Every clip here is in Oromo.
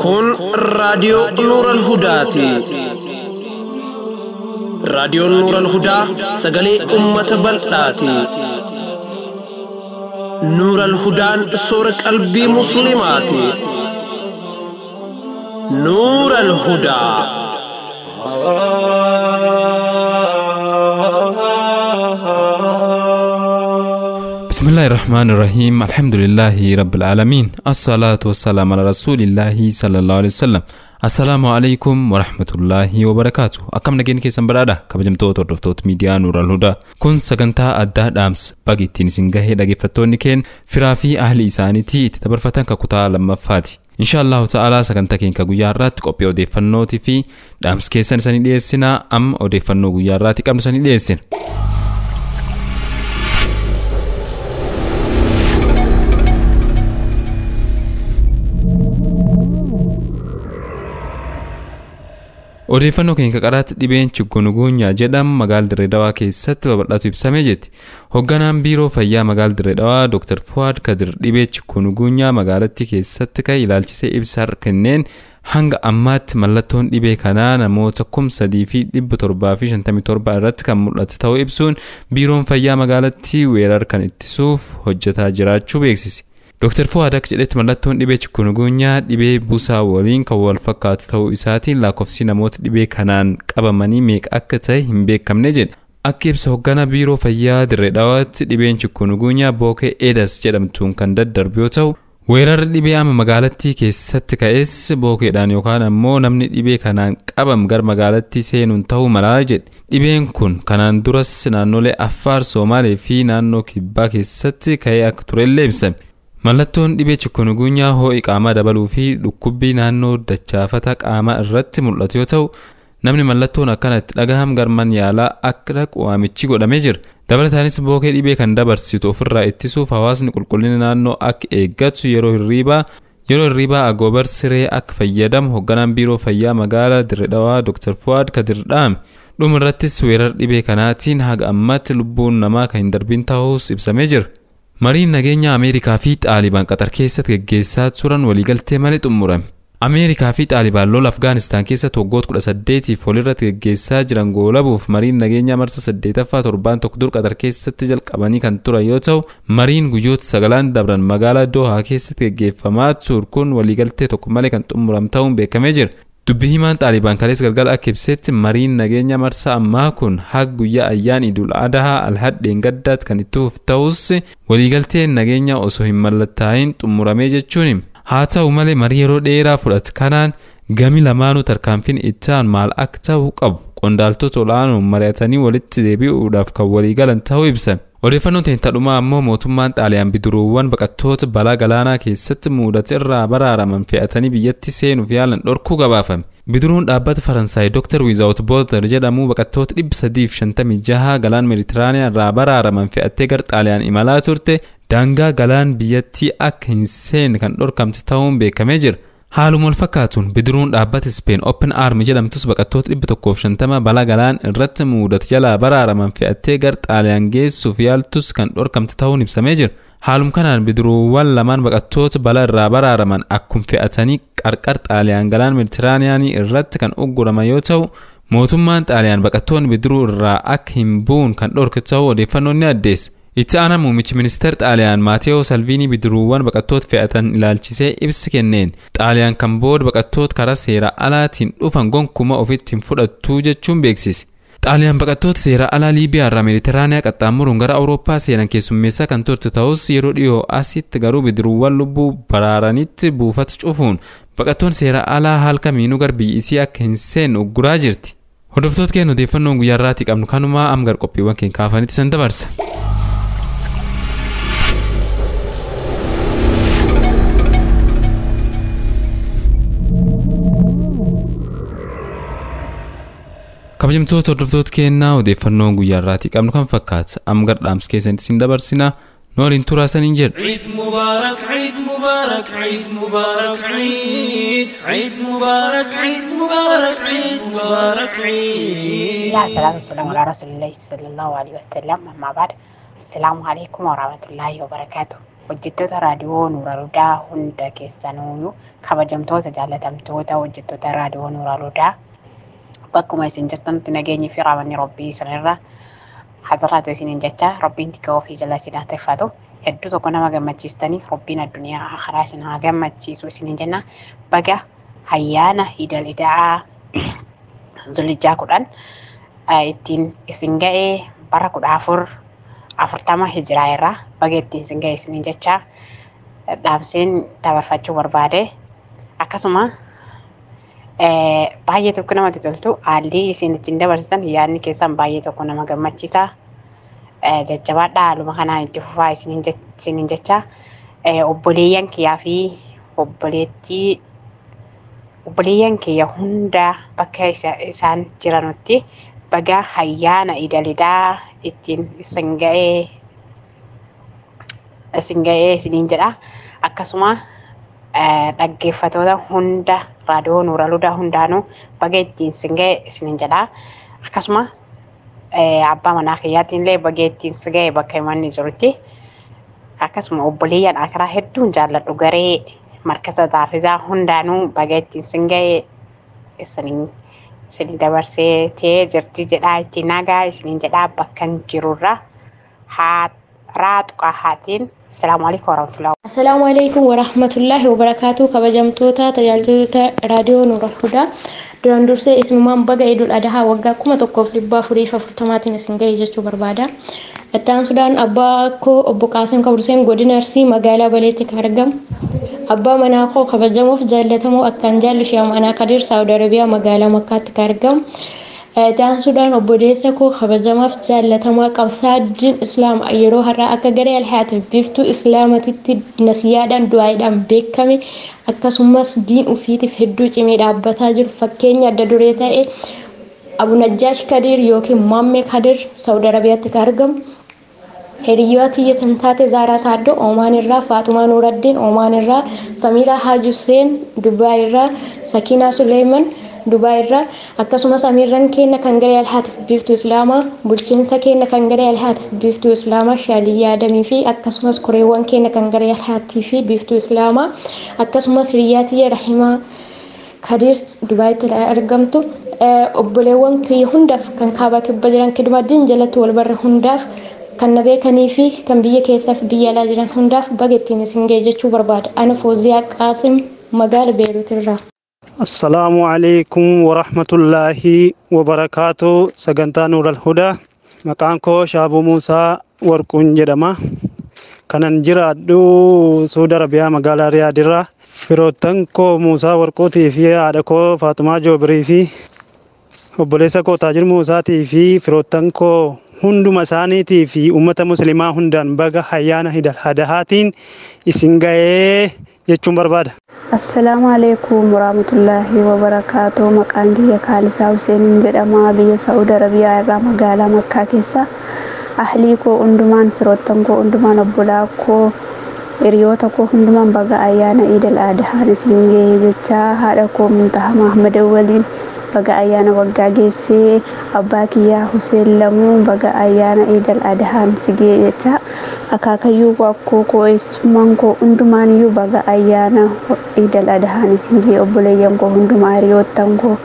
Kun raadiyoo Nuural Hudaati. Raadiyoon Nuural Hudaa sagalee uummata bal'aati. Nuural Hudaan soora qalbii Musliimaati. Nuural Hudaa. بسم الله الرحمن الرحيم، الحمد لله رب العالمين، الصلاة والسلام على رسول الله صلى الله عليه وسلم. السلام عليكم ورحمة الله وبركاته. Akkam nageen keessan badhaadha, kabajamtoota hordoftoota miidiyaa Nuural Hudaa. Kun sagantaa addaa dhaamsa baga ittiin isin gahee dhaggeeffattoonni keen firaa fi ahli isaaniitii itti dabarfatan kan kutaa lammaffaati. Insha Allahu ta'ala sagantaa keenya guyyaa irraatti qophii odeeffannootii fi dhaamsa keessan isanii dhiyeessina. Amma odeeffannoo guyyaa irraatti qabnu isanii dhiyeessina. Odeeffannoo keenya qaraatti dhibeen chikungunyaa jedhamu magaalaa Dirree Dawaa keessatti babal'atu ibsamee jetti. Hoogganaan biiroo fayyaa magaalaa Dirree Dawaa Dr. Fuwaad Kadir dhibee chikungunyaa magaalattii keessatti ka'e ilaalchisee ibsa kenneen hanga ammaatti mallattoon dhibee kanaa namoota 3757 irratti kan mul'atu ta'uu ibsuun biiroon fayyaa magaalattii weerara kan ittisuuf hojjetaa jiraachuu beeksise. Dr. Fuwaad akka jedhetti mallattoon dhibee chikungunyaa dhibee busaa waliin kan wal fakkaatu ta'uu isaatiin lakkoofsi namoota dhibee kanaan qabamanii meeqa akka ta'e hin beekamne jedha. Akka ibsa hoogganaa biiroo fayyaa Dirree Dawaatti dhibeen chikungunyaa bookee Eedas jedhamtuun kan daddarbu yoo ta'u, weerarri dhibee amma magaalattii keessatti ka'es bookeedhaan yookaan ammoo namni dhibee kanaan qabamu gara magaalattii seenuun ta'uu malaa jedhe. Dhibeen kun kanaan duras naannolee Affaar, Somaalee fi naannoo Kibbaa keessatti ka'ee akka turellee ibsame. Mallattoon dhibee chikungunyaa ho'i qaamaa dabaluu fi dhukkubbii naannoo dachaafata qaamaa irratti mul'atu yoo ta'u, namni mallattoon akkana itti dhagaham garman yaalaa akka dhaqu waamichi godhamee jira. Dabalataanis bookee dhibee kan dabarsitu ofirraa ittisuuf hawaasni qulqullina naannoo akka eeggatu, yeroo hirribaa agoobar siree akka fayyadamu hoogganaan biiroo fayyaa magaalaa Dirree Dawaa Dr. Fuwaad Kadir dhaame. Dhuma irrattis weerara dhibee kanaatiin haga ammaatti lubbuun namaa kan hin darbin ta'uus ibsamee jira. Mariin nageenya Ameerikaa fi Xaalibaan Qatar keessatti geggeessaa turan waliigaltee malee xumurame. Ameerikaa fi Xaalibaan lola Afgaanistaan keessatti waggoota 18f walirratti geggeessaa jiran goolabuuf mariin nageenyaa marsa 8ffaa torbaan tokko dur Qatar keessatti jalqabanii kan turan yoo ta'u, mariin guyyoota 9 dabran magaalaa Dohaa keessatti geggeeffamaa ture kun waliigaltee tokko malee kan xumurame ta'uun beekamee jira. Dubbii himaan Xaalibaan kaleessa galgala akka ibsetti mariin nageenya marsaa ammaa kun haga guyyaa ayyaan Idul Adhaa Alhadheen gaddaatti kan itti fufu ta'us waliigalteen nageenya osoo hin mallattaa'in xumuramee jechuun hima. Haa ta'u malee marii yeroo dheeraa fudhate kanaan gami lamaanuu tarkaanfiin itti aanu maal akka ta'u qabu qondaaltota olaanoon mari'atanii walitti deebi'uudhaaf kan waliigalan ta'uu ibsame. Odeeffannoon teentadhumaa ammoo mootummaan Xaaliyaan bidiruuwwan baqattoota balaa galaanaa keessatti mudate irraa baraaraman fe'atanii biyyatti seenuuf yaalan dhorkuu gabaafame. Bidiruun dhaabbata Faransaay Dr. Without Border jedhamu baqattoota 356 galaan Meeditiraaniyaa irraa baraaraman fe'attee gara Xaaliyaan imalaa turte daangaa galaan biyyattii akka hin seenne kan dhorkamte ta'uun beekamee jira. Haaluma wal fakkaatuun bidiruun dhaabbata Speen Open Arm jedhamtus baqattoota 150 balaa galaan irratti mudate jalaa baraaraman fe'attee gara Xaaliyaan geessuuf yaaltus kan dhorkamte ta'uun ibsamee jira. Haaluma kanaan bidiruuwwan lamaan baqattoota balaa irraa baraaraman akkuma fe'atanii qarqar Xaaliyaan galaan Meeditiraaniyaanii irratti kan ugguraman yoo ta'u, mootummaan Xaaliyaan baqattoonni bidiruu irraa akka hin buune kan dhorke ta'uu odeeffannoon ni addeessa. Itti aanaa muummichi ministeera Xaaliyaan Maateo Salviinii bidiruuwwan baqattoota fe'atan ilaalchisee ibsi kenneen Xaaliyaan kan booda baqattoota karaa seera alaatiin dhufan gonkumaa ofitti hin fudhattu jechuun beeksise. Xaaliyaan baqattoota seera alaa Liibiyaa irraa Meeditiraaniyaa qaxxaamuruun gara Awurooppaa seenan keessummeessaa kan turte ta'us yeroo dhiyoo asitti garuu bidiruuwwan lubbuu baraaranitti buufata cufuun baqattoonni seera alaa haala kamiinuu gara biyya isii akka hin seenne ugguraa jirti. Hordoftoota keenya odeeffannoon guyyaa irraatii qabnu kanumaa amma gara qophiiwwan keenya kaafanitti san dabarsa. Kabajamtoota hordoftoota keenyaa odeeffannoon guyyaa irraatii qabnu kan fakkaata. Amma gara dhaamsa keessanitti isin dabarsina. Nu waliin turaa saniin jedha. عيد مبارك، عيد مبارك، عيد مبارك، عيد عيد مبارك، عيد مبارك، عيد مبارك، عيد. الله، الصلاة والسلام على رسول الله صلى الله عليه وسلم. أما بعد، Assalaamu alaikum warahmatullaahi wabarakaatu. Hojjettoota raadiyoo Nuural Hudaa hunda keessanuyyuu, kabajamtoota jaallatamtoota hojjettoota raadiyoo Nuural Hudaa, bakkuma isin jirtanitti nageenyi fi raawwanni Rabbii isinirra hazaraatu isiniin jecha, Rabbiin tika ofii jala isin haa tiffatu. Hedduu tokko nama gammachiistanii, Rabbiin addunyaa akhiraa isin haa gammachiisu isiniin jenna. Baga ayyaana Idal Idaa Zulijjaa 10 ittiin isin ga'ee, bara 1440 hijiraa irraa baga ittiin isin ga'e isiniin jecha dhaamseen dabarfachuu barbaade. Akkasuma baay'ee tokko namatti toltu, haalli isin ittiin dabarsitan, yaadni keessan baay'ee tokko nama gammachiisa. Jajjabaadhaa, haaluma kanaan itti fufaa isiniin jecha. Obboleeyyan kiyyaa fi obboleettii obboleeyyan kiyya hunda bakka isaan jiranutti baga ayyaana Idalidaa ittiin isin ga'ee isiniin jedha. Akkasuma dhaggeeffatoota hunda raadiyoo Nuural Hudaa hundaanuu baga ittiin isin ga'e isiniin jedha. Akkasuma abbaa manaa kiyyaatiin illee baga ittiin si ga'e bakka manni jirutti. Akkasuma obboleeyyan akiraa hedduun jaalladhu, garee markaza taafizaa hundaanuu baga ittiin isin ga'e isin dabarsee ta'ee jirti jedhaa, ittiin nagaa isiniin jedhaa bakkan jirurra haa raaxuqaa haatiin. Assalaamu alaikum warahmatullahi. Assalaamu alaikum warahmatullahi wabarakaatu. Kabajamtoota tajaajiltoota raadiyoo Nuural Hudaa, duraan dursee isinumaan baga Idul Adahaa waggaa 1440-tiin isin ga'e jechuu barbaada. Itti aansuudhaan abbaa koo obbo Qaasim Kaburseen godina Arsii magaalaa Baleetti kan argamu. Abbaa manaa koo kabajamuuf jaallatamoo akkaan jaallu Shiyaamaanaa Kadir Saawud Arabiyaa magaalaa Makkaatti kan argamu. Itti aansuudhaan obboleessa koo kabajamaaf jaallatamaa qabsaa diin Islaama yeroo har'aa akka garee alhaatiif biiftuu Islaamatitti nasiyaadhaan du'aadhaan beekame, akkasumas diin ufiitiif hedduu cimee dhaabbataa jiru, fakkeenya adda duree ta'e Abu Najjaash Kadir yookiin Maammee Kadir Saawud Arabiyaatti kan argamu. Hiriyoota tiyya kan taate Zaaraa Saaddoo Oomaan irraa, Faaxumaa Nuuraddiin Oomaan irraa, Samiiraa Haaj Hussein Dubaay irraa, Sakiinaa Suleeman Dubaay irraa, akkasumas amiirran keenya kan garee alhaatiif biiftuu Islaamaa, bulchiinsa keenya kan garee alhaatiif biiftuu Islaamaa Shaaliyyaa Adamii fi akkasumas koreewwan keenya kan garee alhaatii fi biiftuu Islaamaa, akkasumas hiriyaa tiyya Rahimaa Kadiir Dubaayitti argamtu, obboleewwan kiyya hundaaf kan kaabaa kibba jiran kidumaddiin jalatti wal barre hundaaf, kan na beekanii fi kan biyya keessaa fi biyya alaa jiran hundaaf baga ittiin isin ga'e jechuu barbaada. Ana Fooziyaa Qaasim magaala Beeruut irraa. Assalaamu alaikum warahmatullaahi wabarakaatu. Sagantaa Nuural Hudaa. Maqaan koo Shaabuu Muusaa Warquun jedhama. Kanan jiraadhu Suudi Arabiyaa magaalaa Riyaadirraa. Firoottan koo Muusaa Warquutii fi haadha koo Faaxumaa Joobirii fi obboleessa koo Taajir Muusaatii fi firoottan koo hunduma isaaniitii fi uummata musliimaa hundaan baga ayyaana Idal Adahaatiin isin ga'ee jechuun barbaada. Assalaamu alaikum warahmatullaahi wabarakaatu. Maqaan kiyya Kaalisaa Huseeniin jedhama. Biyya Saa'ud Arabiyaa irraa magaalaa Makkaa keessa. Ahlii koo hundumaan, firoottan koo hundumaan, obbolaa koo, hiriyoota koo hundumaan baga ayyaana Iidal Adhaan isin ga'e jecha, haadha koo Muntaha Mahmad waliin baga ayyaana waggaa geessee, abbaa kiyyaa Huseen Lamuu baga ayyaana Iidal Adhaan si ga'e jecha, akaakayyuu koo, akkoo koo, eessummaan koo hundumaaniyyuu baga ayyaana Iidal Adhaan isin ga'e, obboleeyyan koo hundumaa, hiriyoottan koo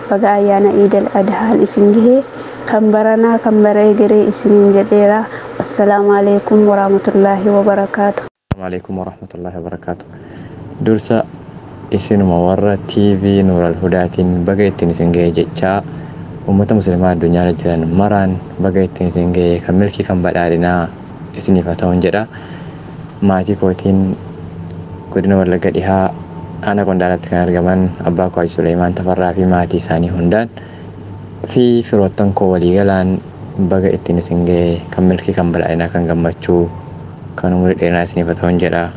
baga ayyaana Iidal Adhaan isin ga'e, kan baranaa kan bara egeree isiniin jedheera. Assalaamu alaikum warahmatullaahi wabarakaatu. Alaikum warahmatullahi wabarakaatu. Dursa isinuma warra TV Nuural Hudaatiin baga ittiin isin ga'e jechaa, uummata musliimaa addunyaarra jiran maraan baga ittiin isin ga'e, kan milkii kan badhaadhinaa isiniif haa ta'uun jedha. Maatii kootiin godina Wallagga Dhihaa aanaa Qondaalatti kan argaman abbaa koo Haji Suleemaan Tafarraa fi maatii isaanii hundaan fi firoottan koo waliigalaan baga ittiin isin ga'e, kan milkii kan badhaadhinaa kan gammachuu kan umurii dheeraa isiniif haa ta'uun jedha.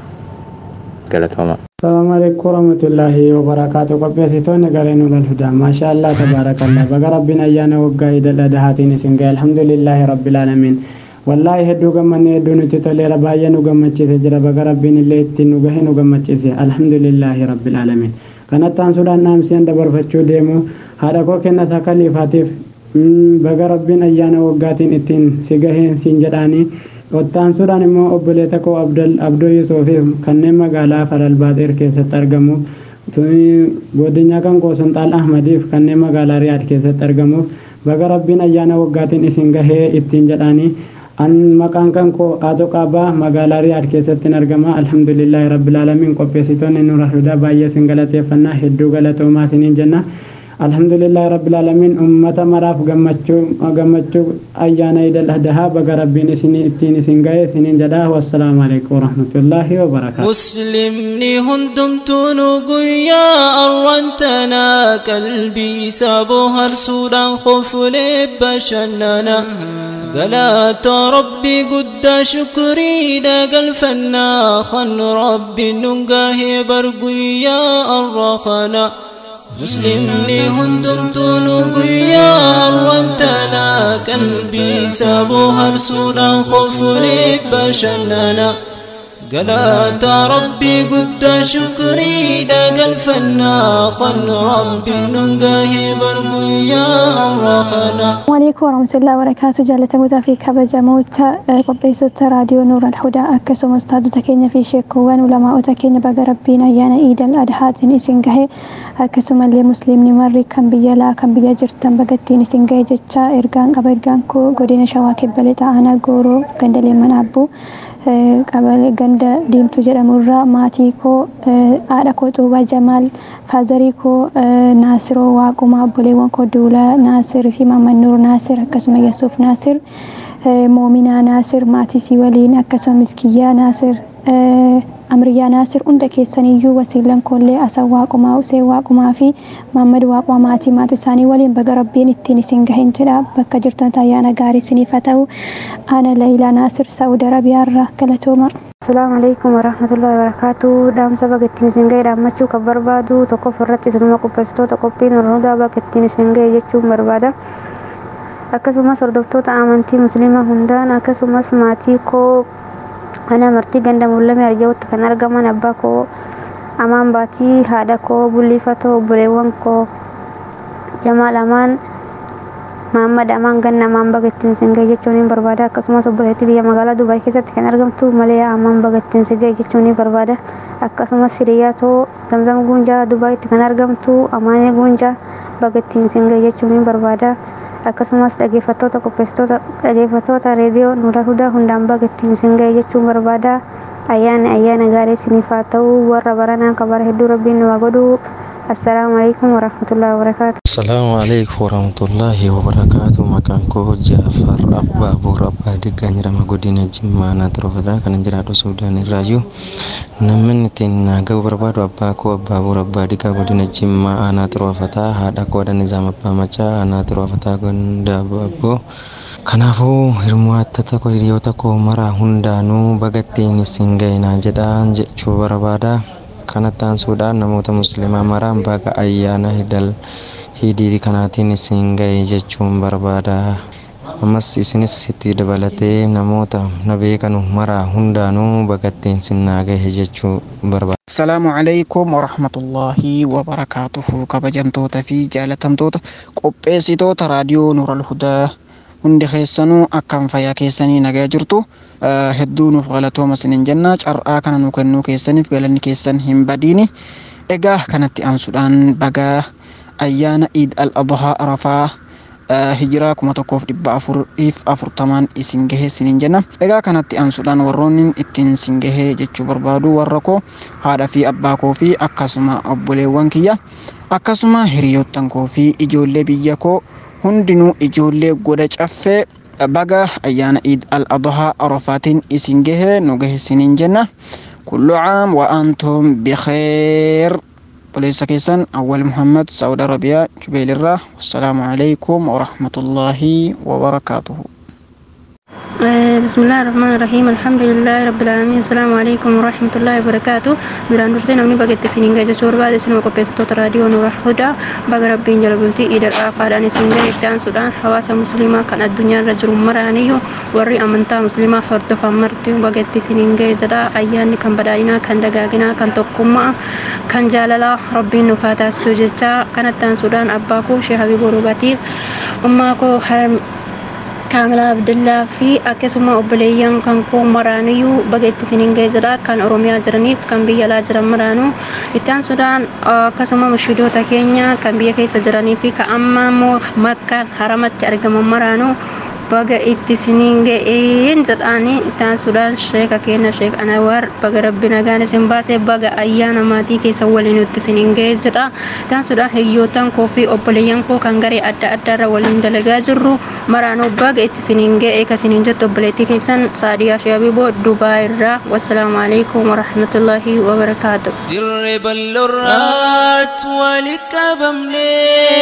Galatooma. Assalamu alaikum warahmatullahi wabarakatuh. Qopheessitoonni garee Nuural Hudaa, maasha Allah, tabaarakallah, baga Rabbiin ayyaana waggaa Idal Adahaatiin isin ga'e. Alhamdulillahi rabbil aalamiin. Wallaahi hedduu gammannee, hedduu nutti toleera, baay'ee nu gammachiise jira. Baga Rabbiin illee ittiin nu gahe, nu gammachiise. Alhamdulillahi rabbil aalamiin. Kanatti aansuudhaan dhaamseen dabarfachuu deemu haadha koo Kennasaa Kaliifaatiif, baga Rabbiin ayyaana waggaatiin ittiin si gaheen siin jedhaanii. Ottaansuudhaan immoo obboleessa koo Abdoo Yusuufiif kanneen magaalaa Faralbaaxeer keessatti argamuuf, godinyaa kan koo Sulxaan Ahmadiif kanneen magaalaa Riyaad keessatti argamuuf baga Rabbiin ayyaana waggaatiin isin gahee ittiin jedhaanii. An maqaan kan koo Ato Qaabaa magaalaa Riyaad keessatti argama. Alhamdulillahi Rabbil Aalamiin. Qopheessitoonni Nuural Hudaa baay'ee isin galateeffannaa, hedduu galatoomaa isiniin jenna. Alhamdulillahi Rabbil Aalamiin. Uummata maraaf gammachuu ayyaana Idil Adhaa baga Rabbiin isin ittiin isin ga'e isiniin jedha. Wassalaamu alaikum warahmatullaahi wabarakaatu. Muslimni hundumtuu guyyaa arrantana qalbii isaa bohaarsuudhaan kofulee bashannana. Galata Rabbii guddaa shukriidha galfannaa kan Rabbiin nun gahee bar guyyaa arra kana. Muslimni hundumtuu guyyaa arrantana qalbii isaa bohaarsuudhaan kofulee bashannana. Galata Rabbii guddaa shukriidha galfannaa kan Rabbiin nun gahee bar guyyaa arra kana. Alaikum warahmatullahi wabarakatuh. Jaalatamootaa fi kabajamoota qopheessitoota raadiyoo Nuural Hudaa, akkasumas ustaadota keenya fi sheekkoowwan ulamaa'ota keenya, baga Rabbiin ayyaana Iidal Adhaatiin isin gahe. Akkasumallee musliimni marri kan biyya alaa kan biyya jirtan baga ittiin isin gahe jecha ergaan qaba. Ergaan koo godina Shawaa Kibba Lixaa aanaa Gooroo ganda Leemman Abbuu qabale ganda Diimtuu jedhamurraa maatii koo, haadha koo Xuubaa Jamaal, faazarii koo Naasiroo Waaqumaa, obboleewwan koo Duulaa Naasir fi Maamman Nuur Naasir, akkasuma Yasuuf Naasir, Moominaa Naasir maatii sii waliin, akkasuma Miskiyyaa Naasir, Amriyyaa Naasir, hunda keessaniyyuu, wasiilan koollee Asan Waaqumaa, Useen Waaqumaa fi Maammad Waaqumaa maatii isaanii waliin baga Rabbiin ittiin isin gahin jedha. Bakka jirtan ayyaana gaarii isiniif haa ta'u. Ana Laayilaa Naasir, Saa'ud Arabiyaarraa. Galatooma. Asalaamu alaikum warahmatullahi wabarakatuh. Dhaamsa baga ittiin isin gahe dhaammachuu kan barbaadu tokkoffaa irratti isinuma qopheessitoota qophii Nuural Hudaa baga ittiin isin gahe jechuun barbaada. Akkasumas hordoftoota amantii musliimaa hundaan, akkasumas maatii koo ana martii ganda mul'ame arjawutti kan argaman, abbaa koo Amaan Baatii, haadha koo Bulliifatoo, obboleewwan koo Jamaal Amaan, Mahammad Amaan, Ganna Amaan baga ittiin isin gahe jechuun ni barbaada. Akkasumas obboleettii biyya magaalaa Dubaay keessatti kan argamtu Malee Amaan baga ittiin isin gahe jechuun ni barbaada. Akkasumas hiriyaa too Zamzam Guunjaa Dubaayitti kan argamtu Amaanee Guunjaa baga ittiin isin gahe jechuun ni barbaada. Akkasumas dhaggeeffattoota qopheessitoota dhaggeeffattoota reediyoo Nuural Hudaa hundaan baga ittiin isin gahe jechuun barbaada. Ayyaanni ayyaana gaarii isiniif haa ta'u. Warra baranaa kan bara hedduu Rabbiin nu haa godhu. Assalaamu alaikum warahmatullahi wabarakatuh. Asalaamu alaikum warahmatullaahi wabarakaatu. Maqaan koo Jaafar Abbaa Boor Abbaa Diggaa jedhama. Godina Jimmaa Naatirofataa kan jiraadhu Suudaan irraayyuu. Namni ittiin naa ga'uu barbaadu abbaa koo Abbaa Boor Abbaa Diggaa godina Jimmaa aanaa Xiroofataa, haadha koo Nizaam Abbaa Macaa aanaa Xiroofataa ganda Abboo. Kanaafuu hirmaattota koo, hiriyoota koo mara hundaanuu baga ittiin isin gahe naan jedhaa jechuu barbaada. Kanatti aansuudhaan namoota musliimaa maraan baga ayyaana hidal hidii kanaatiin isin gahe jechuun barbaada. Ammas isinis itti dabalatee namoota na beekanu mara hundaanuu baga ittiin isin naa gahe jechuu barbaada. Asalaamu alaikum warahmatullaahi wabarakaatuhu. Kabajamtoota fi jaalatamtoota qopheessitoota raadiyoo Nuural Hudaa hundi keessanuu, akkam fayyaa keessanii, nagaa jirtu? Hedduu nuuf galatooma isiniin jenna. Carraa kana nu kennuu keessaniif galanni keessan hin badiini. Egaa kanatti aansuudhaan baga ayyaana Iid al Adhaa Arafaa hijiraa 1440n isin gahe isiniin jenna. Egaa kanatti aansuudhaan warroonni ittiin isin gahe jechuu barbaadu warra koo, haadha fi abbaa koo fi akkasuma obboleewwan kiyya, akkasuma hiriyoottan koo fi ijoollee biyya koo hundinuu, ijoollee goda caffee, baga ayyaana Iid al Adhaa Arafaatiin isin gahe, nu gahe isiniin jenna. Kullu caam wa antum bikheer. Obboleessa keessan Awwal Muhammad, Saudi Arabiyaa Jubeelirraa. Wassalaamu alaikum warahmatullaahi wabarakaatuhu. بسم الله الرحمن الرحيم، الحمد لله رب العالمين، السلام عليكم ورحمة الله وبركاته. Duraan dursee namni baga itti isiniin gahe jechuu barbaade isinuma qopheessitoota raadiyoo Nuura Hudaa. Baga Rabbiin jala bultii Iidal Araafaadhaan isin gahe. Itti aansuudhaan hawaasa musliimaa kan addunyaarra jiru maraaniyyuu, warri amantaa musliimaa hordofan marti baga itti isiniin gahe jedha. Ayyaanni kan badhaadhinaa, kan dagaaginaa, kan tokkummaa, kan jaalalaa Rabbiin nuuf haa taasisu jecha. Kanatti aansuudhaan abbaa koo Sheekh Habiib Rubatiif, ummaa koo Kaamilaa Abdullaa fi akkasuma obboleeyyan kan koo maraaniyyuu baga itti isiniin ga'e jedha. Kan Oromiyaa jiraniif kan biyya alaa jiran maraanuu itti aansuudhaan akkasuma mushiidota keenya kan biyya keessa jiranii fi kan amma immoo Makka haramatti argaman maraanuu baga itti isiniin ga'een jedhaanii. Itti aansuudhaan sheeka keenya Sheek Anawar baga rabbi nagaan isin baase, baga ayyaana maatii keessa waliin itti isiniin ga'e jedha. Itti aansuudhaan hiriyoottan koo fi obboleeyyan koo kan garee adda addaarra waliin dalagaa jirru maraanuu baga itti isiniin ga'e kasiniin jettu obboleettii keessan Saadiyaa Shaabiboo Dubaay irraa. Wassalaamu alaikum warahmatullaahi wabarakaatu. Dirree bal'oorraat walitti qabamnee,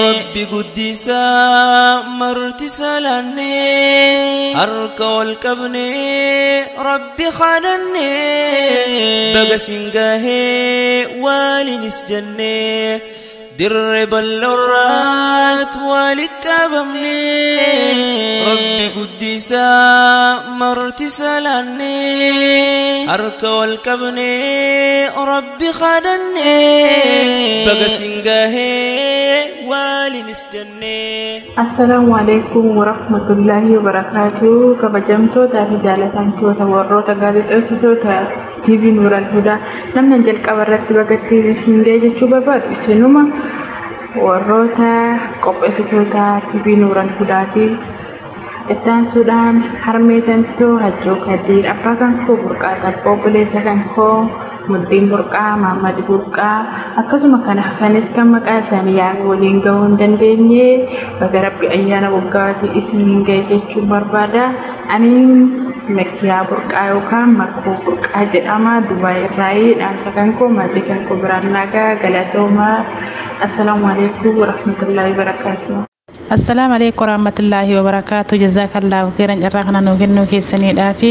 Rabbi guddisaa marti salaannee, harka ol qabnee Rabbi kadhannee, baga siin gahee waliinis jennee. Dirree bal'oorraat walitti qabamnee, Rabbi guddisaa marti salaannee, harka ol qabnee Rabbi kadhannee, baga siin gahee waliinis jennee. Assalaamu alaikum warahmatullaahi wabarakaatu. Kabajamtootaa fi jaalatamtoota warroota gaazexeessitoota TV Nuural Hudaa, namni jalqaba irratti baga isin ga'e jechuu barbaadu isinuma warroota qopheessitoota TV Nuural Hudaati. Itti aansuudhaan harmee tantoo Hajjoo Kadiir, abbaa kan koo Burqaa Tabboo, obboleessa kan koo Muddiin Burqaa, Maammad Burqaa, akkasuma kan hafanis kan maqaa isaanii yaame waliin gahuu hin dandeenye baga rabbi ayyaana waggaatii isin ga'e jechuun barbaada. Ani Makkiyaa Burqaa yookaan Makkoo Burqaa jedhama. Dubaay irraayii dhaamsa kan koo maatii kan koo biraan nagaa galatoomaa. Assalaamu alaikum warahmatullaahi wabarakaatuh. Assalaamu alaikum warahmatullaahi wabarakaatu. Jazaakallaahu khairan carraa kana nuu kennuu keessaniidhaa fi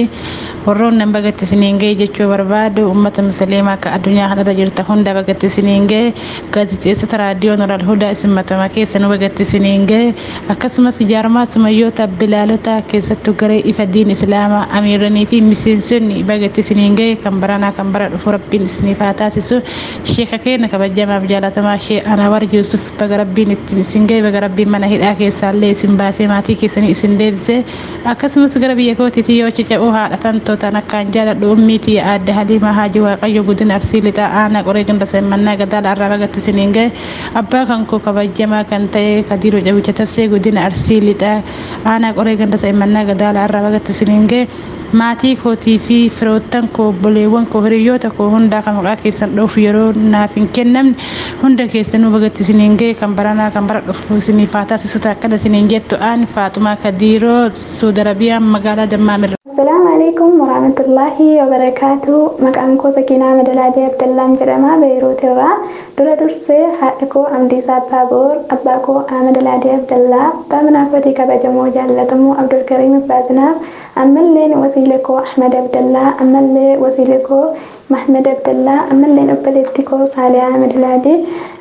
warroon nan bagatti isiniin ga'e jechuu barbaadu uummata musliimaa akka addunyaa kanarra jirta hunda bagatti isiniin ga'e, gaazexeessota raadiyoo Nuural Hudaa isin matama keessa nu bagatti isiniin ga'e, akkasumas jaarmaa sumayyoota bilaalota keessattuu garee ifa diin islaamaa amiiranii fi miseensonni bagatti isiniin ga'e, kan baranaa kan bara dhufu rabbiin isiniif haa taasisu. Sheeka keenya kabajamaaf jaalatamaa Shee Anawar Yuusuf baga rabbiin ittiin isin ga'e, baga rabbiin mana hidhaa keessaallee isin baasee maatii keessanii isin deebisee. Akkasumas gara biyya kootiitii yoo cica'uu haadha tantootaan akkaan jaaladhu ummiitii aadde Haliimaa Haajii Waaqayyo godina Arsii Lixaa aanaa Qoree ganda Semmannaa Gadaala arraa bagatti isiniin ga'e. Abbaa kan koo kabajamaa kan ta'e Kadiiroo Jabicha Tabsee godina Arsii Lixaa aanaa Qoree ganda Semmannaa Gadaala arraa bagatti isiniin ga'e. Maatii kootii fi firoottan koo, obboleewwan koo, hiriyoota koo hundaa kan maqaa keessan dhoofu yeroo naaf hin kennamne hunda keessanuu bagatti isiniin ga'e, kan baranaa kan bara dhufu isiniif haa taasisu. Akkana isiniin jettu aan Faaxumaa Kadiiroo, Suudi Arabiyaan magaalaa Dammaamirra. Assalaamu alaikum warahmatullaahi wabarakaatu. Maqaan koo Sakiinaa Madalaadee Abdallaan jedhama, Beeruut irraa. Dura dursee haadha koo Amdiisaa Abbaaboor, abbaa koo Ahmad Alaadee Abdallaa, abbaa manaa kootii kabajamoo jaallatamoo Abdulkariim Abbaazinaaf, ammalleen wasiila koo Ahmad Abdallaa, ammallee wasiila koo Mahmad Abdallaa, ammalleen obboleettii koo Saaliyaa Ahmad Laadee,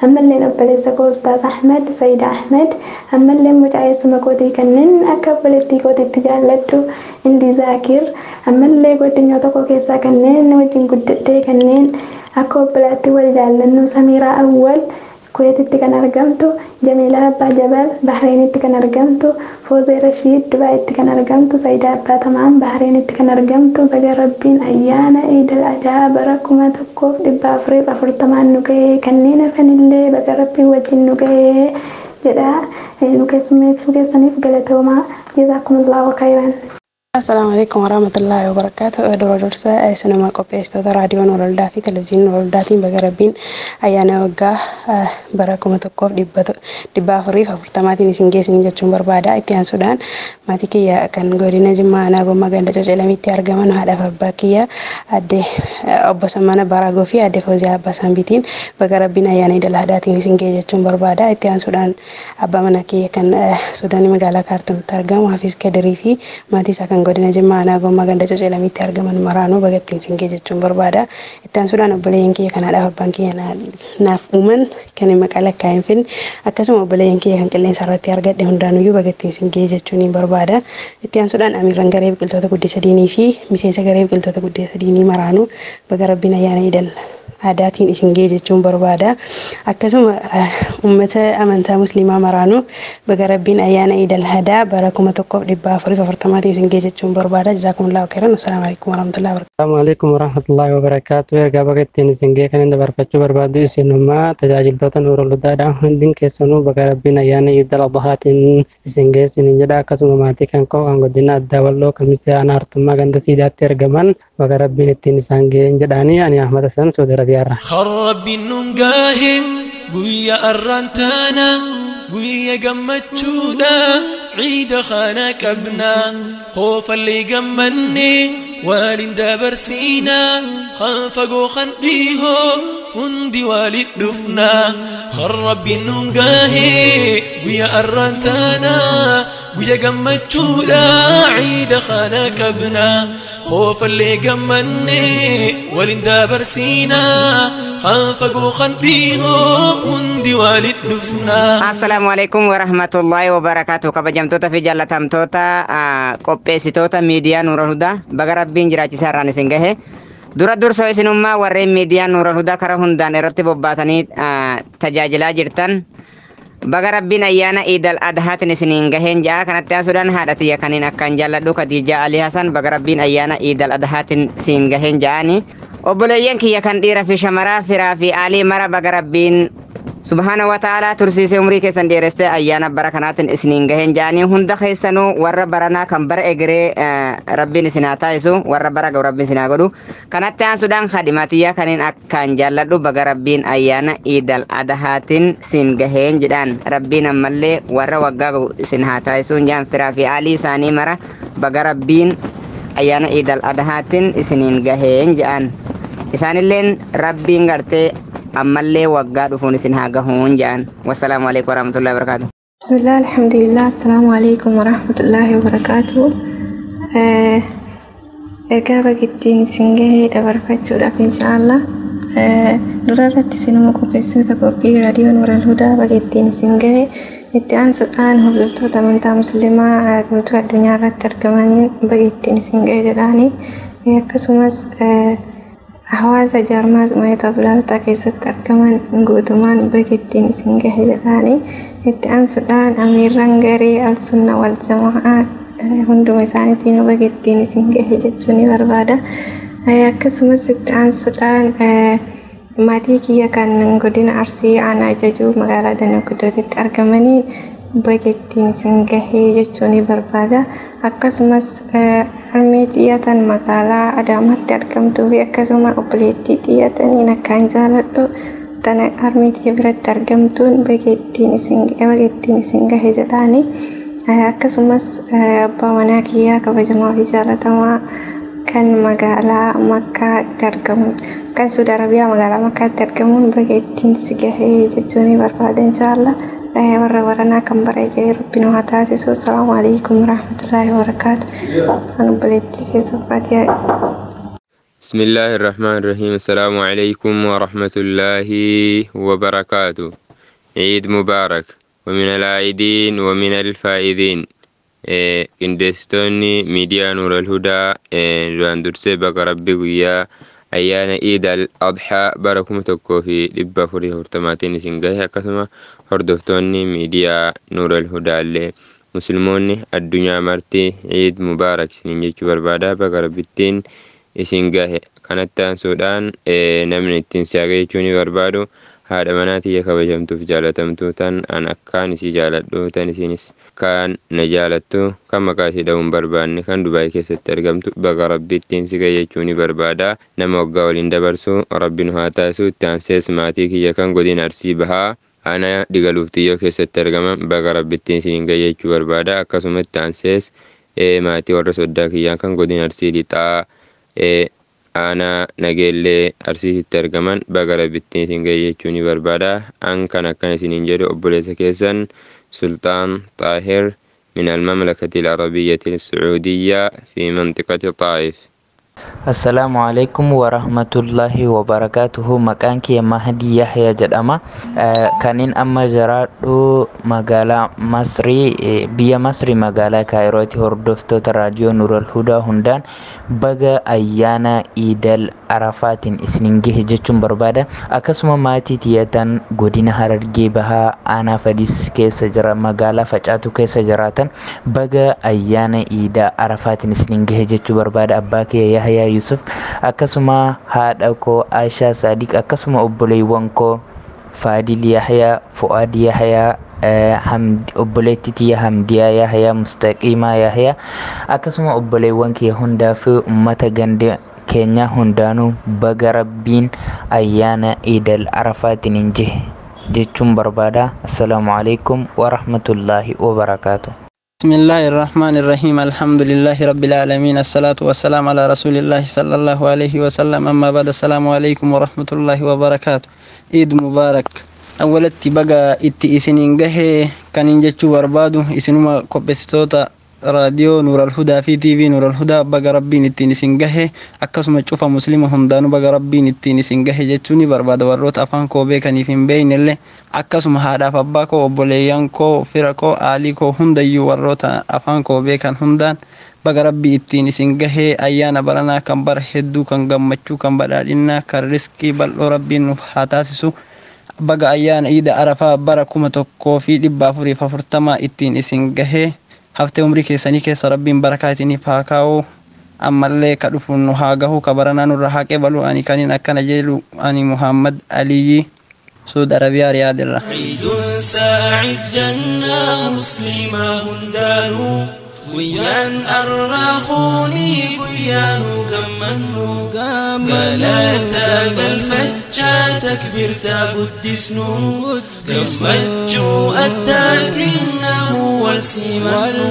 ammalleen obboleessa koo Ustaaz Ahmad Sayid Ahmad, ammalleen mucaa eessuma kootii kanneen akka obboleettii kootiitti jaalladhu Indi Zaakir, ammallee godinyoota koo keessaa kanneen wajjin guddadhee kanneen akka obbolaatti wal jaallannu Samiiraa Awwal Kuweetitti kan argamtu, Jamiilaa Abbaa Jabal Bahreenitti kan argamtu, Foozee Rashiid Dubaayitti kan argamtu, Sayidaa Abbaa Tamaam Bahreenitti kan argamtu, baga rabbiin ayyaana Iidal Adaa bara 1440n nu ga'e, kanneen hafanillee baga rabbiin wajjin nu ga'e jedha. Nu keessummeessuu keessaniif galatoomaa. Jazaakumullahu khairan. Assalaamu alaikum warahmatullaahi wabarakaatu. Dura dursa isinuma qopheessitoota raadiyoo Nuural Hudaa fi televizyiinii Nuural Hudaatiin baga rabbiin ayyaana waggaa bara 1440tiin isin geessanii jechuun barbaada. Itti aansuudhaan maatii kiyya kan godina Jimmaa aanaa Gommaa ganda Cocalamitti argaman haadhaaf abbaa kiyya aadde obbo Sammana Baraagoo fi aadde Fooziyaa Abbaa Saambiitiin baga rabbiin ayyaana Idil Adhaatiin isin ga'e jechuun barbaada. Itti aansuudhaan abbaa mana kiyya kan Suudaanii magaalaa Kaartumitti argamu Hafiz Kadirii fi maatii isaa kan godina Jimmaa aanaa Gommaa ganda Cocalamitti argaman maraanuu baga ittiin isin ga'e jechuun barbaada. Itti aansuudhaan obboleeyyan kiyya kan haadhaaf abbaan kiyya naaf uuman kan maqaa lakkaa'ee hin finne akkasuma obboleeyyan kiyya kan qilleensa irratti argadhe hundaanuyyuu baga ittiin isin ga'e jechuun hin barbaada. Itti aansuudhaan amiirran garee biqiltoota guddisa diinii fi miseensa garee biqiltoota guddisa diinii maraanuu baga rabbiin ayyaana Idil Adhaatiin isin ga'e jechuun barbaada. Akkasuma uummata amantaa musliimaa maraanuu baga Rabbiin ayyaana Iidal Hadaa bara 1440 isin ga'e jechuun barbaada. Jazaakumullahu khairan. Assalaamu alaikum warahmatullahi wabarakatuh. Assalamu alaikum warahmatullahi wabarakatuh. Ergaa baga ittiin isin ga'e kan inni dabarfachuu barbaadu isinummaa tajaajiltoota Nuurul Hudaadhaan hundin keessanuu baga Rabbiin ayyaana Iidal Adhaatiin isin ga'e isinin jedha. Akkasuma maatii kan koo kan godina addaa Walloo Kamisee aanaa Artummaa ganda Siidaatti argaman baga Rabbiin ittiin isaan ga'een jedhaanii ani Ahmad Hassan Saudi Arabiyaarra. Rabbiin nun gahe guyyaa arraantaana guyyaa gammachuudha ciida kana qabna qoofallee gammanne waliin dabarsiina kan fagoo kan dhihoo hundi walit dhufna. Rabbiin nun gahe guyyaa arraantaana guyyaa gammachuudha ciida kana qabna qoofallee gammanne waliin dabarsiina kan fagoo kan dhihoo hundi walit dhufna. Assalaamu alaikum warahmatullahi wabarakatuh. Kabajamtoota fi jaallatamtoota qopheessitoota miidiyaa Nuural Hudaa baga Rabbiin jiraachisaa irraan isin gahe. Dura dursoo isinummaa warreen miidiyaa Nuural Hudaa karaa hundaan irratti bobbaatanii tajaajilaa jirtan baga Rabbiin ayyaana Iidal Adhaatiin isiniin gaheen ja'a. Kanatti aansuudhaan haadha tiyya kaniin akkaan jaalladhu Khadiijaa Alii Hasan baga Rabbiin ayyaana Iidal Adhaatiin siin gaheen ja'ani. Obboleeyyan kiyya kan dhiira fi shamaraa firaa fi aalii mara baga Rabbiin subhaana wa ta'ala tursiisee umrii keessan dheeressee ayyaana bara kanaatiin isiniin gaheen ja'anii hunda keessanuu warra baranaa kan bara egeree Rabbiin isin haa taasisu warra bara ga'u Rabbiin isin haa godhu. Kanatti aansuudhaan khadimatiyyaa kaniin akkaan jaalladhu baga Rabbiin ayyaana Iidal Adhaatiin siin gaheen jedhaan Rabbiin ammallee warra waggaa ga'u isin haa taasisuun jaan firaa fi aalii isaanii mara baga Rabbiin ayyaana Iidal Adhaatiin isiniin gaheen jedhaan. Isaanilleen Rabbiin gartee ammallee waggaa dhufuun isin haa gahuun jedhan. Wassalaamu alaikum warahmatullahi wabarakatuh. Bismillah, alhamdulillah, assalaamu alaikum warahmatullahi wabarakatuh. Ergaa baga ittiin isin gahee dabarfachuudhaaf inshaallah. Dura irratti isinuma qopheessitoota qophii raadiyoo Nuural Hudaa baga ittiin isin gahe itti aansuudhaan hordoftoota amantaa musliimaa guutuu addunyaa irratti argamaniin baga ittiin isin gahe jedhaanii akkasumas hawaasa jaarmaa Sumaayyaa Bilaaltaa keessatti argaman guutumaan baga ittiin isin gahe jedhaanii itti aansuudhaan amiirran garee al-sunna wal jamaa hunduma isaaniitiin baga ittiin isin gahe jechuu ni barbaada. Akkasumas itti aansuudhaan maatii kiyya kan godina Arsii aanaa Jajuu magaalaa Danagudootitti argamanii baga ittiin isin gahe jechuu ni barbaada. Akkasumas harmee xiyyatan magaalaa Adaamaatti argamtuu fi akkasuma obboleettii xiyyataniin akkaan jaaladhu tana harmee xiyya biratti argamtuun baga ittiin isin gahe jedhaani. Akkasumas abbaa manaa kiyyaa kabajamaa fi jaalatamaa kan magaalaa Makkaatti argamu kan Suudi Arabiyaa magaalaa Makkaatti argamuun baga ittiin si gahe jechuu ni barbaada inshaallah. Warra baranaa kan bara egeree Rabbiin haa taasisu. Assalaamu alaikum warahmatullahi wabarakaatu. An obboleettii keessa Faatiyaa. بسم الله الرحمن الرحيم. السلام عليكم ورحمة الله وبركاته. عيد مبارك ومن العائدين ومن الفائزين. Qindeessitoonni miidiyaa Nuural Hudaa duraan dursee baga Rabbi guyyaa ayyaana Iid al Adhaa bara 1440 isin gahe. Akkasuma hordoftoonni miidiyaa Nuural Hudaallee musliimoonni addunyaa marti Iid Mubaarak isiniin jechuu barbaada. Baga Rabbittiin isin gahe. Kanatti aansuudhaan namni ittiin si haga jechuu ni barbaadu haadha manaa tiyya kabajamtuuf jaalatamtuu tan an akkaan isii jaaladhu tan isinis kaan na jaalattu kan maqaa isii dha'uun barbaanne kan Dubaay keessatti argamtu baga Rabbittiin si gahe jechuu ni barbaada. Nama waggaa waliin dabarsu Rabbi nu haa taasisu. Itti aansees maatii kiyya kan godina Arsii Bahaa aanaa Digaluuf Xiyyoo keessatti argaman baga Rabbittiin isiniin gahe jechuu barbaada. Akkasuma itti aansees maatii warra soddaa kiyyaa kan godina Arsii Lixaa aanaa Nageellee Arsiisitti argaman baga Rabbittiin isin gahe jechuu ni barbaada. An kan akkana isiniin jedhu obboleessa keessan Sultaan Xaahir min almamlakati alarabiyyati alsacuudiyya fi mantiqati Xaayif. Assalaamu alaikum warahmatullahi wabarakatuhu. Maqaan kiyya Mahdi Yahya jedhama. Kanin amma jiraadhu magaalaa Masrii, biyya Masrii magaalaa Kaayirooti. Hordoftoota raadiyoo Nuural Hudaa hundaan baga ayyaana Iidal Arafaatiin isinin gahe jechuun barbaada. Akkasuma maatii tiyyatan godina Harargee Bahaa aanaa Fadis keessa jira magaalaa Facaatu keessa jiraatan baga ayyaana Iidaa Arafaatiin isinin gahe jechuu barbaada. Abbaa kee Yahyaa Yusuf, akkasuma haadha koo Aishaa Saadiq, akkasuma obboleewwan koo Faadil Yahyaa, Fu'aad Yahyaa, obboleettii tiyya Hamdiyaa Yahyaa, Mustaqiimaa Yahyaa, akkasuma obboleewwan kiyya hundaa fi uummata ganda keenyaa hundaanuu baga Rabbiin ayyaana Iidal Arafaatiin hin jihe jechuun barbaada. Assalaamu alaikum wa rahmatullaahi wa barakaatu. بسم الله الرحمن الرحيم. الحمد لله رب العالمين، الصلاة والسلام على رسول الله صلى الله عليه وسلم. أما بعد، السلام عليكم ورحمة الله وبركاته. عيد مبارك. أولت بقى إتي إسنين جه كان ينجتشو بربادو إسنما كوبستوتا راديو نور الهدى في تي في نور الهدى بقى ربين إتي إسن جه، أكسم تشوف مسلم هم دانو بقى ربين إتي إسن جه جتشوني بربادو وروت أفان كوبي كان يفين بين اللي akkasuma haadhaaf abbaa koo, obboleeyyan koo, fira koo, aalii koo hundayyuu warroota afaan koo beekan hundaan baga Rabbii ittiin isin gahee. Ayyaana baranaa kan bara hedduu, kan gammachuu, kan badhaadhinnaa, kan riskii bal'oo Rabbiin nuuf haa taasisu. Baga ayyaana Iida Arafaa bara 1440 ittiin isin gahee. Haftee umrii keessanii keessa Rabbiin barakaa isiniif haa kaa'u. Ammallee ka dhufuun nu haa gahu, ka baranaa nurra haa qeebalu. Ani kanin akkana jedhu ani Muhammad Aliyyi, Saudi Arabiyaa, Riyaad irraa. عيد سعيد جنة مسلمة هندانو guyyaan arraakuunii guyyaanu gammannu galata galfachaa takbirtaa guddisnu gammachuu addaatiin namu wal simannu.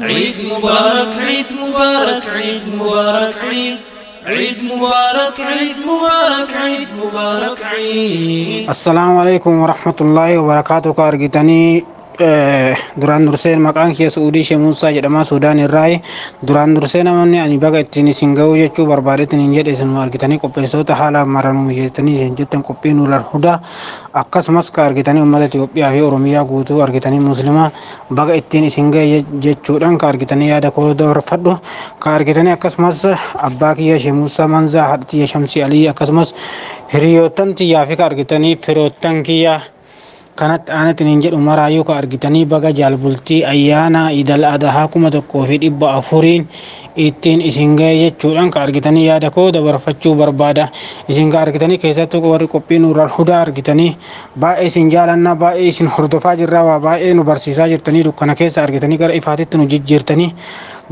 عيد مبارك، عيد مبارك، عيد مبارك، عيد عيد مبارك، عيد مبارك، عيد مبارك، عيد. Assalaamu alaikum warahmatullaahi wabarakaatu. Ka argitanii duraan dursee maqaan kiyya Suudii Shee Muusaa jedhama, Suudaan irraayi. Duraan dursee namoonni ani baga ittiin isin ga'uu jechuu barbaadeetiin hin jedhe isin argitanii qopheessitoota haala maranuu jettanii isin jettan qophii Nuural Hudaa, akkasumas ka argitanii uummata Itoophiyaa fi Oromiyaa guutuu argitanii Muslimaa baga ittiin isin ga'e jechuudhaan ka argitanii yaada koo dabarfadhu. Ka argitanii akkasumas abbaa kiyya Shee Muusaa Manzaa, haadha tiyya Shamsii Alii, akkasumas hiriyoottan tiyyaa fi ka argitanii firoottan kiyya kanatti aanatti hin jedhu maraayyuu ka argitanii baga jaalbultii ayyaana Idal Adahaa 1400n ittiin isin ga'e jechuudhaan ka argitanii yaada koo dabarfachuu barbaada. Isin ka argitanii keessattuu warri qophii Nuural Hudaa argitanii baay'ee isin jaalannaa, baay'ee isin hordofaa jirraa, waa baay'ee nu barsiisaa jirtanii, dukkana keessa argitanii gara ifaatitti nu jijjiirtanii,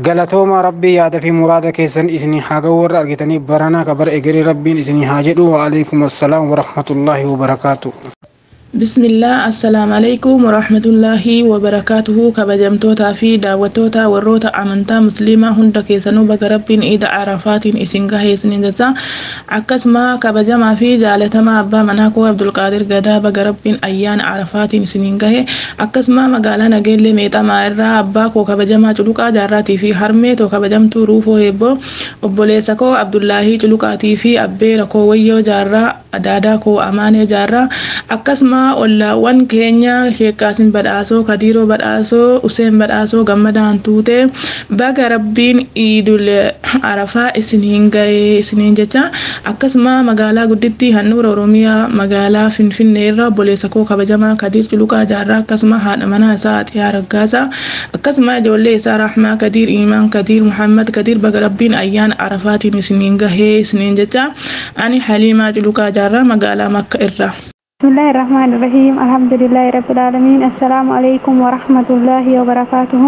galatooma. Rabbii yaada fi muraada keessan isin haa ga'u. Warra argitanii baranaa ka bara egeree Rabbiin isin haa jedhu. Waalaikum assalaam warahmatullaahi wabarakaatu. بسم الله، السلام عليكم ورحمة الله وبركاته. كبجمتوتا في دعوتوتا وروتا أمنتا مسلمة هند كيسنو بك ربين إيد عرفات إسنغا هيسنين جتا. akkasuma kabajamaa fi jaalatamaa abbaa manaa koo Abdulqaadir Gadaa baga Rabbiin ayyaana Arafaatiin isiniin gahe. Akkasuma magaalaa Nageellee Meexamaa irraa abbaa koo kabajamaa Culuqaa Jaarraatii fi harmee too kabajamtuu Ruufoo Heebboo, obboleessa koo Abdullaahii Culuqaatii fi abbeera koo Wayyoo Jaarraa, adaadaa koo Amaanee Jaarraa, akkasuma ollaawwan keenya Sheekkaasin Badhaasoo, Kadiiroo Badhaasoo, Useen Badhaasoo, Gammadaa Hantuutee baga Rabbiin Iidul Arafaa isiniin gahe isiniin jecha. Akkasuma magaalaa guddittii handhuura Oromiyaa magaalaa Finfinnee irraa obboleessa koo kabajamaa Kadiir Culuqaa Jaarraa, akkasuma haadha manaa isaa Atiyaa Raggaasaa, akkasuma ijoollee isaa Rahmaa Kadiir, Imaan Kadiir, Muhammad Kadiir baga Rabbiin ayyaana Arafaatiin isiniin gahee isiniin jecha. Ani Haliimaa Culuqaa Jaarraa magaalaa Makka irraa. بسم الله الرحمن الرحيم. الحمد لله رب العالمين. السلام عليكم ورحمة الله وبركاته.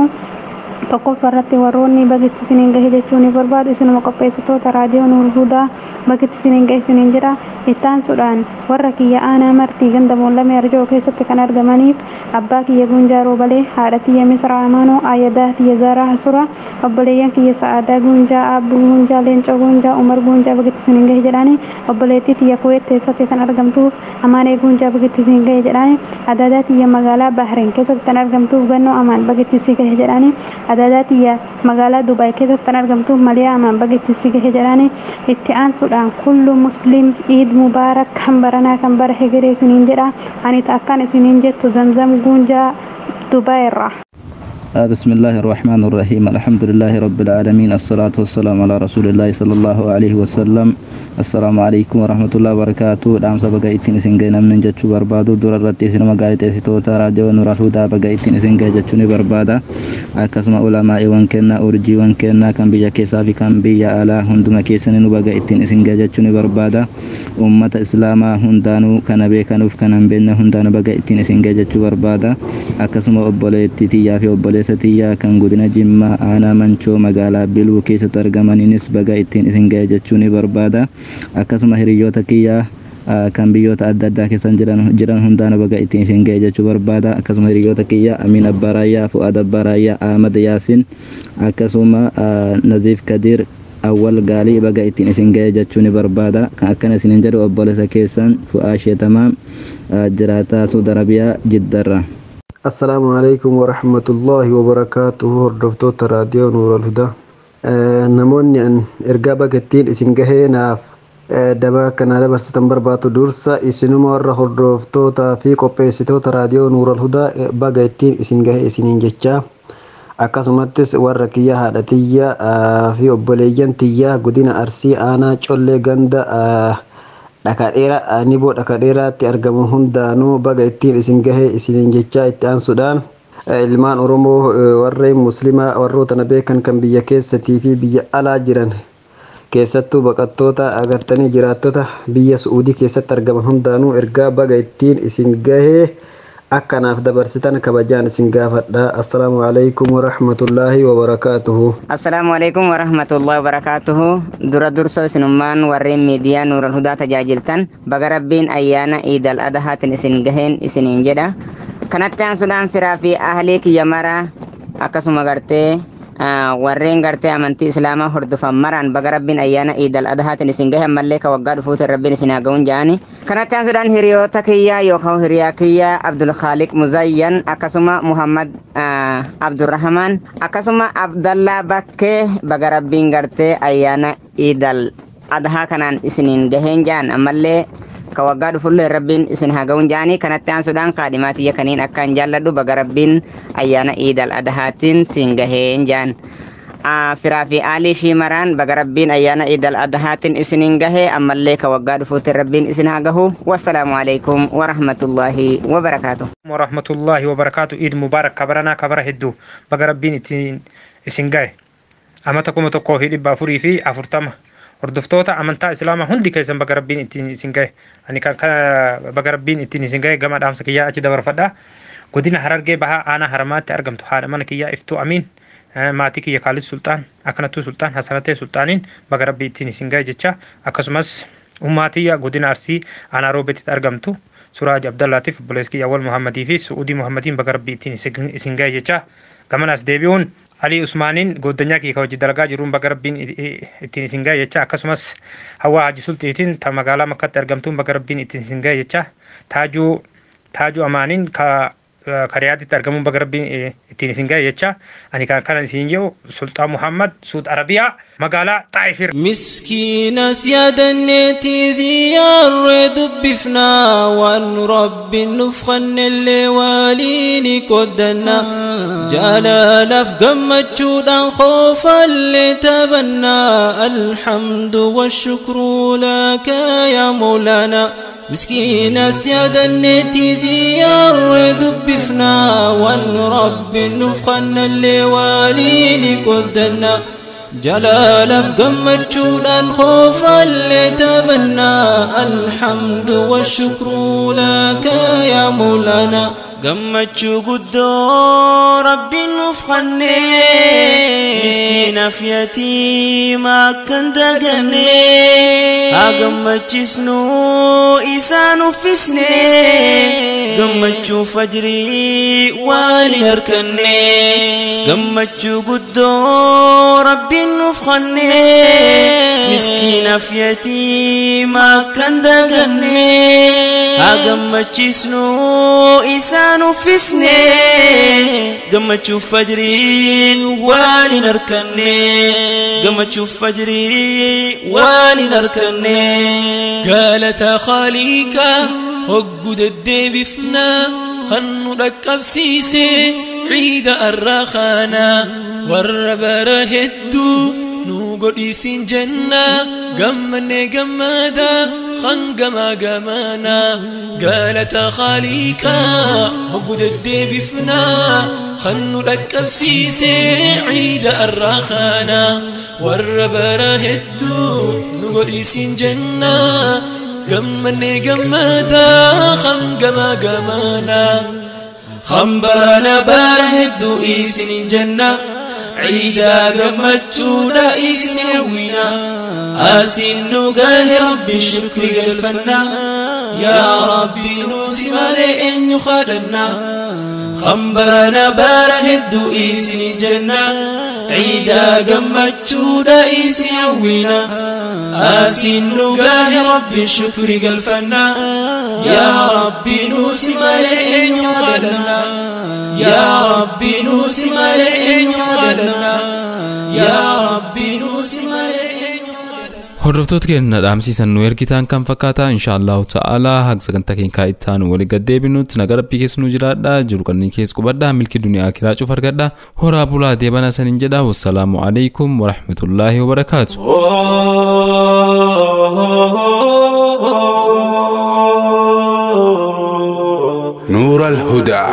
Tokkoffaa irratti warroonni bagitti isiniin gahe jechuun ni barbaadu isinuma qopheessitoota raadiyoo Nuur Hudaa bagitti isiniin gahe isiniin jira. Ittaansuudhaan warra kiyya aanaa Martii ganda Moollamee Arjoo keessatti kan argamaniif abbaa kiyya Gunjaa Roobalee, haadha kiyya Misraa Amaanoo, ayyadaa kiyya Zaaraa Hasura, obboleeyyan kiyya Sa'aadaa Gunjaa, Aabbuu Gunjaa, Leencoo Gunjaa, Umar Gunjaa bagitti isiniin gahe jedhaani. Obboleettii tiyya Kuweet keessatti kan argamtuuf Amaanee Gunjaa bagitti isiniin gahe jedhaani. Adaadaa tiyya magaalaa Bahreen keessatti kan argamtuuf Gannoo Amaan bagitti isii gahe jedhaani. Adaadaa tiyya magaalaa Dubaay keessatti kan argamtuuf Maliyaa Amaan bagitti isii gahe jedhaani. Itti aansuudhaan kullu muslim iid mubaarak, kan baranaa kan bara hegeree isiniin jedha. Ani akkan isiniin jettu Zamzam Gunjaa, Dubaay irraa. بسم الله الرحمن الرحيم. الحمد لله رب العالمين، الصلاة والسلام على رسول الله صلى الله عليه وسلم. السلام عليكم ورحمة الله وبركاته. Dhaamsa baga ittiin isin gahe namni jechuu barbaadu dura irratti isinuma gaazexeessitoota raadiyoo Nuural Hudaa baga ittiin isin gahe jechuu ni barbaada. Akkasuma ulamaa'iiwwan kennaa, urjiiwwan kennaa kan biyya keessaa fi kan biyya alaa hunduma keessanii nu baga ittiin isin gahe jechuu ni barbaada. Ummata islaamaa hundaanuu kana beekanuuf kan hin beekne hundaanuu baga ittiin isin gahe jechuu barbaada. Akkasuma obboleettii tiyyaa fi obboleessa tiyyaa kan godina Jimmaa aanaa Manchoo magaalaa Biluu keessatti argamaniinis baga ittiin isin gahe jechuu ni barbaada. Akkasuma hiriyoota kiyyaa kan biyyoota adda addaa keessan jiran hundaanuu baga ittiin isin gahe jechuu barbaada. Akkasuma hiriyoota kiyyaa Amiin Abbaa Raayyaa, Fu'aad Abbaa Raayyaa, Ahmad Yaasin, akkasuma Naziif Kadir, Awwal Gaalii baga ittiin isin gahe jechuu ni barbaada. Kan akkana isiniin jedhu obboleessa keessan Fu'aa Sheetamaa, jiraataa Suudi Arabiyaa Jiddarra. Assalaamu alaikum warahmatullaahi wabarakaatuhu. Hordoftoota raadiyoo Nuural Hudaa, namoonni an ergaa baga ittiin isin gahee naaf daba akkanaa dabarsitan barbaadu, dursa isinuma warra hordoftootaa fi qopheessitoota raadiyoo Nuural Hudaa baga ittiin isin gahe isiniin jechaa, akkasumattis warra kiyya, haadha tiyya fi obboleeyyan tiyya godina Arsii aanaa Collee ganda Dhakadheera Niboo Dhakadheeraatti argamu hundaanuu baga ittiin isin gahe isiniin jechaa, itti aansuudhaan ilmaan Oromoo warreen muslimaa warroota na beekan kan biyya keessatii fi biyya alaa jiran, keessattuu baqattoota agartanii jiraattota biyya Su'uudii keessatti argaman hundaanuu ergaa baga ittiin isin gahee akkanaaf dabarsitan kabajaan isin gaafadha. Assalaamu alaikum warahmatullaahi wabarakaatuhu. Assalaamu alaikum warahmatullahi wabarakaatuhu. Dura dursoo isinummaan warreen miidiyaa Nuural Hudaa tajaajiltan baga Rabbiin ayyaana Iidal Adahaatiin isin gaheen isiniin jedha. Kanatti aansuudhaan firaa fi ahlii kiyya mara, akkasuma gartee warreen gartee amantii islaamaa hordofan maraan baga Rabbiin ayyaana Iidal Adhaatiin isin gahe, ammallee ka waggaa dhufuutiin Rabbiin isin haa ga'uun ja'ani. Kanatti aansuudhaan hiriyoota kiyya yookaan hiriyaa kiyya Abdul Khaaliq Muzayyan, akkasuma Muhammad Abdurrahman, akkasuma Abdallaa Bakkee baga Rabbiin gartee ayyaana Iidal Adhaa kanaan isiniin gaheen ja'an, ammallee ka waggaa dhufullee Rabbiin isin haa ga'uun ja'anii. Kanatti aansuudhaan kaadhimaa tiyya kaniin akkaan jaalladhu baga Rabbiin ayyaana Iidal Adhaatiin siin gaheen ja'an. Firaa fi aalii fi maraan baga Rabbiin ayyaana Iidal Adhaatiin isiniin gahe, ammallee ka waggaa dhufuutiin Rabbiin isin haa gahu. Wassalaamu alaikum warahmatullaahi wabarakaatu. Warahmatullaahi wabarakaatu. Iid mubaarak. Kabaranaa kabara hedduu baga Rabbiin ittiin isin gahe. Amata 1440 hordoftoota amantaa islaamaa hundi keessan baga Rabbiin ittiin isin gahe. Ani kan baga Rabbiin ittiin isin gahe gama dhaamsa kiyyaa achi dabarfadha. Godina Harargee Bahaa aanaa Haramaatti argamtu haadha mana kiyyaa Iftuu Amiin, maatii kiyya Kaalis Sulxaan, Akkanattuu Sulxaan, Hasanatee Sulxaaniin baga Rabbii ittiin isin gahe jecha, akkasumas ummaatiyya godina Arsii aanaa Roobeetitti argamtu Suraaj Abdallaatiif obboleessa kiyya Awwal Muhammadii fi Su'uudii Muhammadiin baga Rabbii ittiin isin gahe jecha, gamanas deebi'uun Alii Usmaaniin goddanyaa kiyya hojii dalagaa jiruun baga Rabbiin ittiin isin gahe jecha, akkasumas Hawaa Haji Sulxiitiin ta magaalaa Makkaatti argamtuun baga Rabbiin ittiin isin gahe jecha, Taajuu Amaaniin ka Kariyaatitti argamuun baga Rabbiin ittiin isin gahe jecha, ani kan kana isin jedhu Sulxaan Muhammad, Suud Arabiyaa, magaalaa Xaayifir. Miskiina siyaadanneetii ziyaarree dubbifnaa, waan Rabbiin nuuf kennellee waliin qooddanna, jaalalaaf gammachuudhaan qoofallee taphannaa. Alhamdu washukru laka yaa Mawlaana. Miskiina siyaadanneetii ziyaarree dubbifnaa, waan Rabbiin nuuf kennellee waliin qooddanna, jalaalaaf gammachuudhaan qoofallee taphannaa. Alhamdu washukru laka yaa Mawlaana. Gammachuu guddoo Rabbiin nuuf kennee, miskiinaaf yatiima akkan daganne, haa gammachiisnu isaan uffisne, gammachuu fajrii waan hin harkanne. Gammachuu guddoo Rabbiin nuuf kennee, miskiinaaf yatiima akkan daganne, haa gammachiisnu isaan uffisne, gammachuu fajriin waan hin harkanne, gammachuu fajrii waan hin harkanne. Galata Khaliiqaa hoggu deddeebifnaa kan nu dhaqqabsiise Ciida arraa kaanaa warra bara hedduu nu godhiisin jennaa gammannee gammadaa hangamaa gamanaa galata khaliiqaa hoggu deddeebifnaa kan nu dhaqqabsiise ciida arraa kaanaa warra bara hedduu nu godhiisin jennaa gammannee gammadaa hangamaa gamanaa خمبرنا بار هدو إيسن جنة عيدا قمتشودا إيسن وينا آسن نقاه ربي الشكر قلفنا يا ربي نوسي مالي إن يخادنا خمبرنا بار هدو إيسن جنة عيدا قمتشودا إيسن وينا آسن نقاه ربي الشكر قلفنا يا ربي نوسي مالي إن يخادنا يا ربي نوسي مالي إن يخادنا يا ربي نوسي مالي. Hordoftoota keenya dhaamsiisan nu ergitaan kan fakkaataa inshaallahu ta'ala haga sagantaa keenya itti aanu walii gad deebinutti nagaa rabbii keessa nu jiraadha jiru kanneen keessa qubadha milki duniyaa akiraa cuuf argadha horaa bulaa deebana saniin jedha wassalaamu alaikum warahmatullaahi wabarakaatu. نور الهدى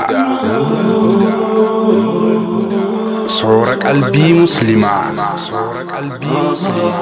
صورة قلبي مسلمة. صورة قلبي مسلمة.